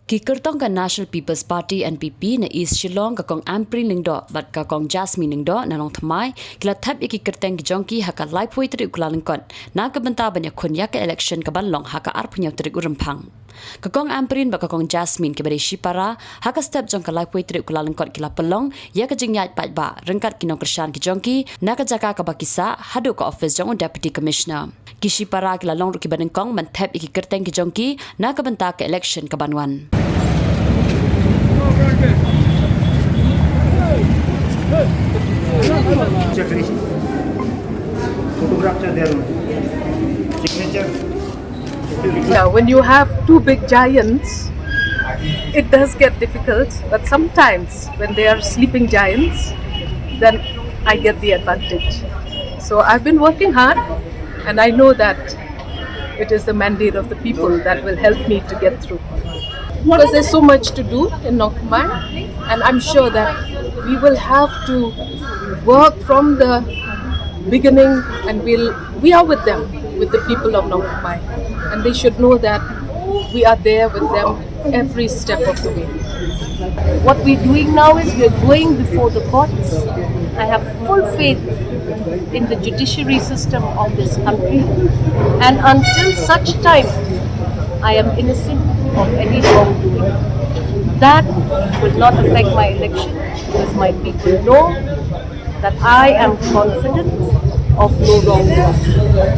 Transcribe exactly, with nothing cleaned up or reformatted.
Ki kyrtong ka National People's Party, N P P, na East Shillong, ka Kong Ampareen Lyngdoh bad ka Kong Jasmine Lyngdoh na Nongthymmai, ki la thep ïa ki kyrteng ki jong ki ha ka laiphew tarik u Kyllalyngkot na ka bynta ban ïakhun ïa ka election ka ban long ha ka arphew hynñiew tarik u Rymphang. Ka Kong Ampareen bad ka Kong Jasmine kiba dei shipara, ha ka step jong ka laiphew tarik u Kyllalyngkot ki la pynlong ïa ka jingïaid paidbah ryngkat ki nongkyrshan ki jong ki na ka jaka kaba ki sah haduh ka office jong u Deputy Commissioner. Ki shipara ki la long ruh kiba nyngkong ban thep ïa ki kyrteng ki jong ki na ka bynta ka election ka ban wan. Photograph cha der. Signature. Yeah, when you have two big giants, it does get difficult, but sometimes when they are sleeping giants, then I get the advantage. So I've been working hard, and I know that it is the mandate of the people that will help me to get through. Because there's so much to do in Nongthymmai, and I'm sure that we will have to work from the beginning, and we'll we are with them, with the people of Nongthymmai, and they should know that we are there with them every step of the way. What we're doing now is we're going before the courts. I have full faith in the judiciary system of this country, and until such time I am innocent of any wrongdoing, that will not affect my election, because my people know that I am confident of no wrongdoing.